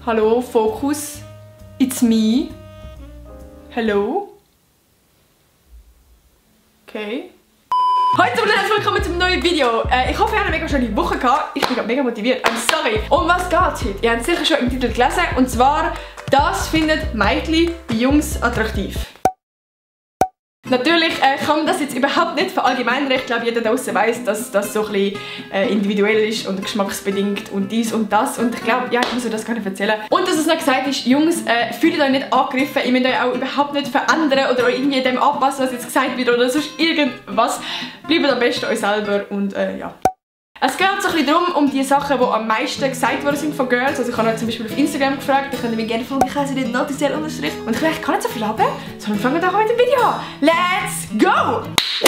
Hallo, Focus. It's me. Hello. Okay. Heute und herzlich willkommen zum neuen Video. Ich hoffe, ihr habt eine mega schöne Woche gehabt. Ich bin gerade mega motiviert. I'm sorry. Um was geht's heute? Ihr habt es sicher schon im Titel gelesen. Und zwar, das findet Mädchen bei Jungs attraktiv. Natürlich kann man das jetzt überhaupt nicht verallgemeinern. Ich glaube, jeder da draußen weiss, dass das so ein bisschen individuell ist und geschmacksbedingt und dies und das. Und ich glaube, ja, ich muss euch das gar nicht erzählen. Und dass es noch gesagt ist, Jungs, fühlt euch nicht angegriffen. Ihr müsst euch auch überhaupt nicht verändern oder euch irgendwie dem anpassen, was jetzt gesagt wird oder sonst irgendwas. Bleibt am besten euch selber und ja. Es geht so ein bisschen darum, um die Sachen, die am meisten gesagt worden sind von Girls. Also ich habe zum Beispiel auf Instagram gefragt, ich könnte mir gerne folgen, ich heiße nicht Notisiel Unterstrich. Und ich kann nicht so viel haben, sondern fangen wir doch heute ein Video an. Let's go!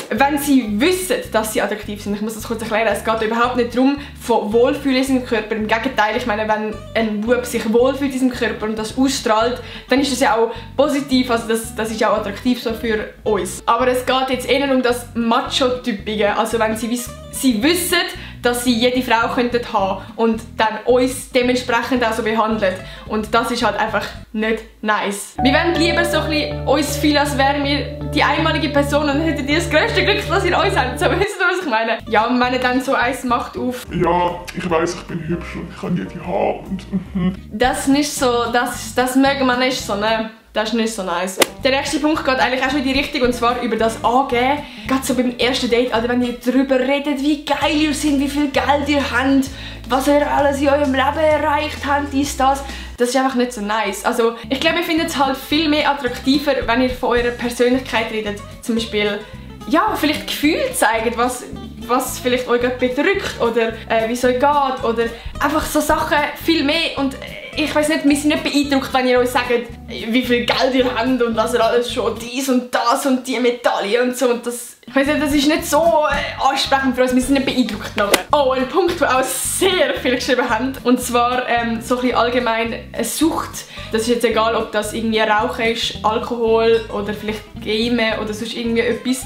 Wenn sie wissen, dass sie attraktiv sind, ich muss das kurz erklären, es geht überhaupt nicht darum, von Wohlfühlen in seinem Körper. Im Gegenteil, ich meine, wenn ein Bub sich wohlfühlt in seinem Körper und das ausstrahlt, dann ist das ja auch positiv, also das ist ja auch attraktiv so für uns. Aber es geht jetzt eher um das Macho-Typige, also wenn sie wissen, dass sie jede Frau könnten haben und dann uns dementsprechend auch so behandelt. Und das ist halt einfach nicht nice. Wir wollen lieber so ein bisschen uns fühlen, als wären wir die einmalige Person und hätten das grösste Glück, das in uns haben. So, wisst ihr, was ich meine? Ja, und wenn dann so eins macht auf... Ja, ich weiss, ich bin hübsch und ich kann jede haben und... Das ist nicht so, das mögen wir nicht so, ne? Das ist nicht so nice. Der nächste Punkt geht eigentlich auch schon in die Richtung, und zwar über das Angeben. Gerade so beim ersten Date, also wenn ihr darüber redet, wie geil ihr seid, wie viel Geld ihr habt, was ihr alles in eurem Leben erreicht habt, dies, das. Das ist einfach nicht so nice. Also ich glaube, ihr findet es halt viel mehr attraktiver, wenn ihr von eurer Persönlichkeit redet. Zum Beispiel, ja, vielleicht Gefühle zeigt, was vielleicht euch bedrückt oder wie es euch geht oder einfach so Sachen viel mehr. Und ich weiß nicht, wir sind nicht beeindruckt, wenn ihr euch sagt, wie viel Geld ihr habt und was ihr alles schon dies und das und die Medaille und so. Und das, ich weiß nicht, das ist nicht so ansprechend für uns, wir sind nicht beeindruckt nachher. Oh, ein Punkt, den auch sehr viel geschrieben haben, und zwar so ein bisschen allgemein eine Sucht. Das ist jetzt egal, ob das irgendwie Rauchen ist, Alkohol oder vielleicht Game oder sonst irgendwie etwas,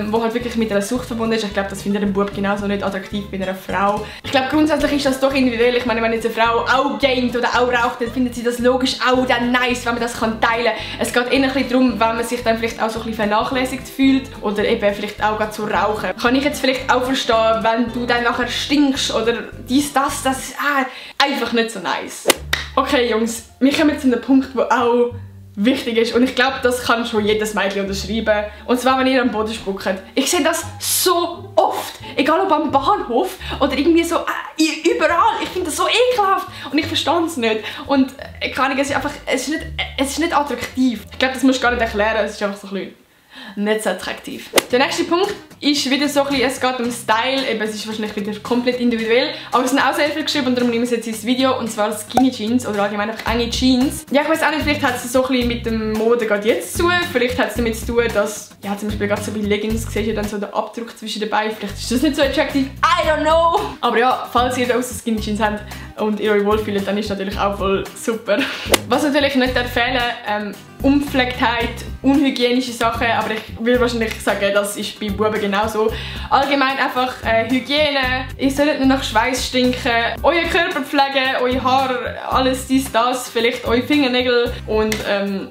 wo halt wirklich mit einer Sucht verbunden ist. Ich glaube, das findet ein Bub genauso nicht attraktiv bei einer Frau. Ich glaube, grundsätzlich ist das doch individuell. Ich meine, wenn jetzt eine Frau auch gamet oder auch raucht, dann findet sie das logisch auch dann nice, wenn man das teilen kann. Es geht eher ein bisschen darum, wenn man sich dann vielleicht auch so ein bisschen vernachlässigt fühlt oder eben vielleicht auch gerade zu rauchen. Kann ich jetzt vielleicht auch verstehen, wenn du dann nachher stinkst oder dies, das ist einfach nicht so nice. Okay Jungs, wir kommen zu einem Punkt, der auch wichtig ist, und ich glaube, das kann schon jedes Mädchen unterschreiben. Und zwar, wenn ihr am Boden spuckt. Ich sehe das so oft, egal ob am Bahnhof oder irgendwie so überall. Ich finde das so ekelhaft und ich verstehe es nicht. Und keine Ahnung, es ist nicht attraktiv. Ich glaube, das musst du gar nicht erklären, es ist einfach so ein bisschen nicht so attraktiv. Der nächste Punkt ist wieder so ein bisschen, es geht um Style, eben, es ist wahrscheinlich wieder komplett individuell, aber es sind auch sehr viel geschrieben und darum nehmen wir jetzt ins Video, und zwar Skinny Jeans oder allgemein einfach enge Jeans. Ja, ich weiß auch nicht, vielleicht hat es so ein bisschen mit dem Mode gerade jetzt zu tun, vielleicht hat es damit zu tun, dass, ja, zum Beispiel gerade so bei Leggings siehst du dann so den Abdruck zwischen den Beinen, vielleicht ist das nicht so attraktiv, I don't know! Aber ja, falls ihr da aus Skinny Jeans habt und ihr euch wohlfühlt, dann ist natürlich auch voll super. Was natürlich nicht fehlen, Unpflegtheit, unhygienische Sachen, aber ich will wahrscheinlich sagen, das ist bei Buben genauso. Allgemein einfach Hygiene, ihr sollt nicht nach Schweiß stinken, euer Körper pflegen, euer Haar, alles dies, das, vielleicht eure Fingernägel und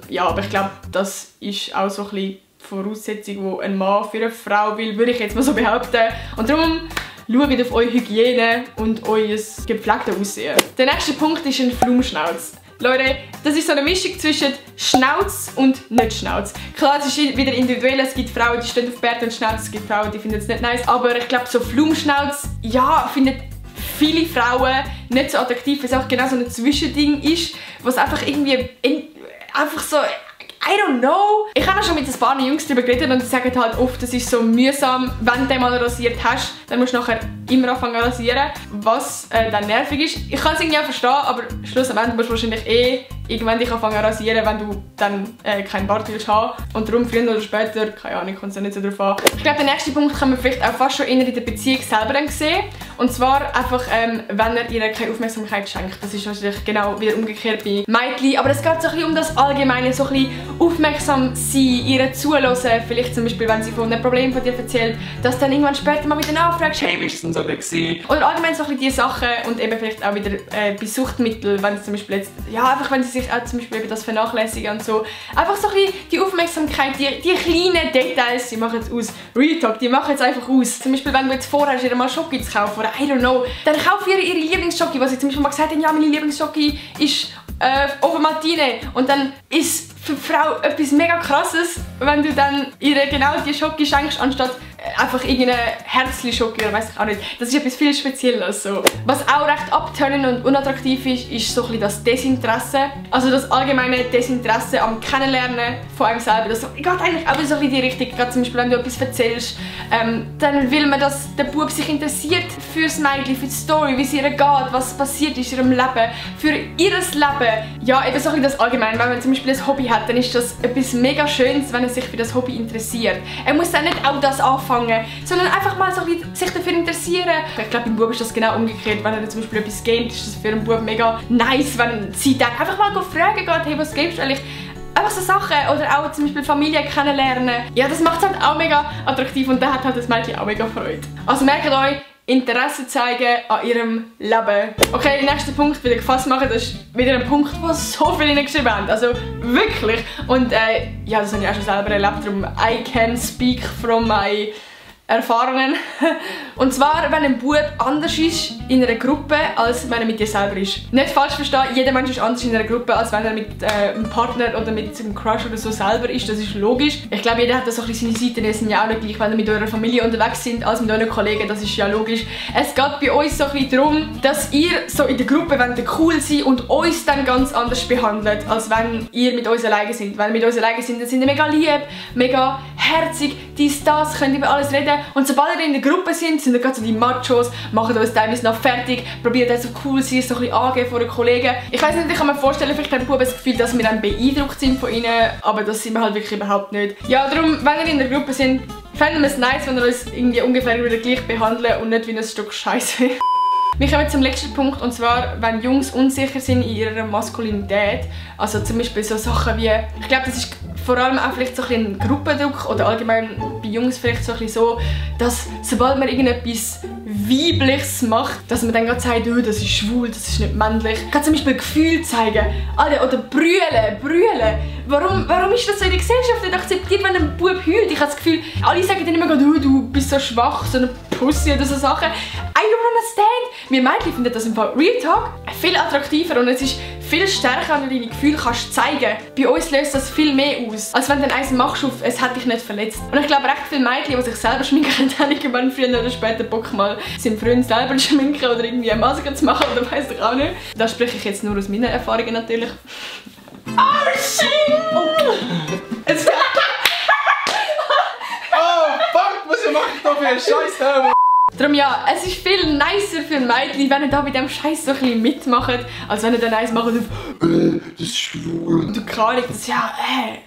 ja, aber ich glaube, das ist auch so ein bisschen Voraussetzung, die ein Mann für eine Frau will, würde ich jetzt mal so behaupten. Und darum schaut auf eure Hygiene und euer gepflegtes Aussehen. Der nächste Punkt ist ein Flumschnauz. Leute, das ist so eine Mischung zwischen Schnauz und nicht Schnauz. Klar, es ist wieder individuell, es gibt Frauen, die stehen auf Bärte und Schnauz, es gibt Frauen, die finden es nicht nice, aber ich glaube, so Flumschnauz, ja, finden viele Frauen nicht so attraktiv, weil es auch genau so ein Zwischending ist, was einfach irgendwie einfach so... I don't know. Ich habe auch schon mit ein paar Jungs darüber geredet und die sagen halt oft, das ist so mühsam, wenn du den mal rasiert hast, dann musst du nachher immer anfangen zu rasieren, was dann nervig ist. Ich kann es irgendwie auch verstehen, aber schlussendlich musst du wahrscheinlich irgendwann dich anfangen zu rasieren, wenn du dann keinen Bart willst haben. Und darum früher oder später, keine Ahnung, kommt es ja nicht so drauf an. Ich glaube, der nächste Punkt kann man vielleicht auch fast schon in der Beziehung selber dann sehen. Und zwar einfach, wenn er ihr keine Aufmerksamkeit schenkt. Das ist wahrscheinlich genau wieder umgekehrt bei Mädchen. Aber es geht so ein bisschen um das Allgemeine, so ein bisschen aufmerksam sein, ihr zuhören. Vielleicht zum Beispiel, wenn sie von einem Problem von dir erzählt, dass dann irgendwann später mal wieder nachfragst, hey, wie ist denn so ein bisschen. Oder allgemein so ein bisschen diese Sachen und eben vielleicht auch wieder bei Suchtmitteln, wenn sie zum Beispiel jetzt, ja einfach wenn sie sich auch zum Beispiel über das vernachlässigen und so. Einfach so ein bisschen die Aufmerksamkeit, die kleinen Details, die machen es aus. Real Talk, die machen es einfach aus. Zum Beispiel wenn du jetzt vorhast, ihr mal Schoki zu kaufen oder I don't know, dann kaufen ihr ihre Lieblingsschoki, was ich zum Beispiel mal gesagt habe, ja meine Lieblingsschoki ist Ovomaltine und dann ist für die Frau etwas mega krasses, wenn du dann ihr genau die Schoki schenkst, anstatt einfach irgendeine Herzli-Schoki oder weiss ich auch nicht. Das ist etwas viel Spezielles. So. Was auch recht abtönend und unattraktiv ist, ist so ein bisschen das Desinteresse. Also das allgemeine Desinteresse am Kennenlernen von einem selber. Das geht eigentlich auch so ein bisschen in die Richtung. Gerade zum Beispiel, wenn du etwas erzählst, dann will man, dass der Bub sich interessiert für das Mädchen, für die Story, wie es ihr geht, was passiert ist in ihrem Leben, für ihr Leben. Ja, eben so ein bisschen das Allgemeine. Wenn man zum Beispiel ein Hobby hat, dann ist das etwas mega Schönes, wenn er sich für das Hobby interessiert. Er muss dann nicht auch das anfangen, sondern einfach mal so ein bisschen sich dafür interessieren. Ich glaube, beim Bub ist das genau umgekehrt. Wenn er zum Beispiel etwas gamet, ist das für einen Bub mega nice, wenn sie dann einfach mal fragen geht, hey, was gamest du eigentlich? Einfach so Sachen oder auch zum Beispiel Familie kennenlernen. Ja, das macht es halt auch mega attraktiv und da hat halt das Mädchen auch mega Freude. Also merkt euch, Interesse zeigen an ihrem Leben. Okay, nächster Punkt, wieder gefasst machen, das ist wieder ein Punkt, wo so viele hineingeschrieben haben. Also wirklich. Und ja, das habe ich auch schon selber erlebt, darum I can speak from my Erfahrungen. Und zwar, wenn ein Bub anders ist in einer Gruppe, als wenn er mit dir selber ist. Nicht falsch verstehen, jeder Mensch ist anders in einer Gruppe, als wenn er mit einem Partner oder mit einem Crush oder so selber ist. Das ist logisch. Ich glaube, jeder hat da so ein bisschen seine Seiten. Die sind ja auch nicht gleich, wenn ihr mit eurer Familie unterwegs sind, als mit euren Kollegen. Das ist ja logisch. Es geht bei uns so ein bisschen darum, dass ihr so in der Gruppe cool sein und uns dann ganz anders behandelt, als wenn ihr mit uns alleine sind. Wenn wir mit uns alleine sind, dann sind wir mega lieb, mega herzig, dies, das, könnt über alles reden. Und sobald ihr in der Gruppe sind wir gerade so die Machos, machen uns teilweise noch fertig, probieren dann so cool zu sein, so ein bisschen angeben vor den Kollegen. Ich weiss nicht, ich kann mir vorstellen, vielleicht haben die Buben das Gefühl, dass wir dann beeindruckt sind von ihnen, aber das sind wir halt wirklich überhaupt nicht. Ja, darum, wenn ihr in der Gruppe sind, fänden wir es nice, wenn ihr uns irgendwie ungefähr wieder gleich behandelt und nicht wie ein Stück Scheiße. Wir kommen zum letzten Punkt, und zwar, wenn Jungs unsicher sind in ihrer Maskulinität. Also zum Beispiel so Sachen wie, ich glaube, das ist vor allem auch vielleicht so ein Gruppendruck oder allgemein bei Jungs vielleicht so ein bisschen so, dass sobald man irgendetwas Weibliches macht, dass man dann gerade sagt, oh, das ist schwul, das ist nicht männlich. Ich kann zum Beispiel Gefühl zeigen, oder brüllen. Warum ist das so in der Gesellschaft nicht akzeptiert, wenn ein Bub heult? Ich habe das Gefühl, alle sagen dann immer, oh, du bist so schwach, so eine Pussy oder so Sachen. I don't understand. Wir Mädchen finden das im Fall Real Talk viel attraktiver und es ist viel stärker, wenn du deine Gefühle kannst zeigen. Bei uns löst das viel mehr aus, als wenn du eins machst auf «Es hat dich nicht verletzt». Und ich glaube, recht viele Mädchen, die sich selber schminken, haben irgendwann früher oder später Bock mal seinen Freund selber zu schminken oder irgendwie eine Maske zu machen oder weiss ich auch nicht. Da spreche ich jetzt nur aus meinen Erfahrungen natürlich. Oh shit! Oh. Oh fuck, was mache ich da für einen Scheiß? Darum ja, es ist viel nicer für ein Mädchen, wenn ihr da bei diesem Scheiß so ein bisschen mitmacht, als wenn ihr dann eins macht und das ist schwul. und du kannst das, ja,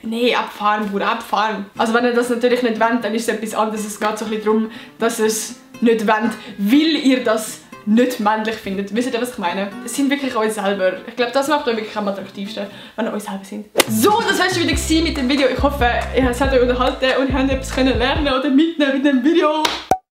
nee, abfahren, Bruder, abfahren. Also wenn ihr das natürlich nicht wollt, dann ist es etwas anderes. Es geht so ein bisschen darum, dass ihr es nicht wollt, weil ihr das nicht männlich findet. Wisst ihr, was ich meine? Es sind wirklich euch selber. Ich glaube, das macht euch wirklich am attraktivsten, wenn ihr euch selber sind. So, das war es schon wieder mit dem Video. Ich hoffe, es hat euch unterhalten und ihr habt etwas lernen oder mitnehmen mit dem Video.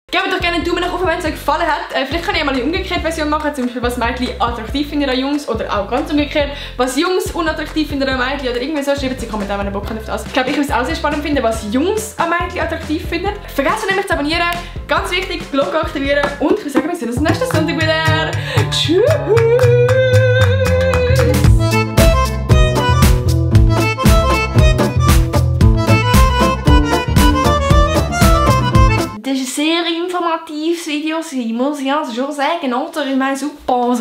Gebt doch gerne einen Daumen nach oben, wenn es euch gefallen hat. Vielleicht kann ich mal eine umgekehrte Version machen, zum Beispiel was Mädchen attraktiv finden an Jungs oder auch ganz umgekehrt, was Jungs unattraktiv finden an Mädchen oder irgendwie so. Schreibt es in die Kommentare, wenn ihr Bock habt auf das. Ich glaube, ich würde es auch sehr spannend finden, was Jungs an Mädchen attraktiv finden. Vergesst nicht, mich zu abonnieren. Ganz wichtig, die Glocke aktivieren und ich würde sagen, wir sehen uns nächsten Sonntag wieder. Tschüss! Das ist ein sehr informatives Video, muss ich also schon sagen, oder? Ich meine, super.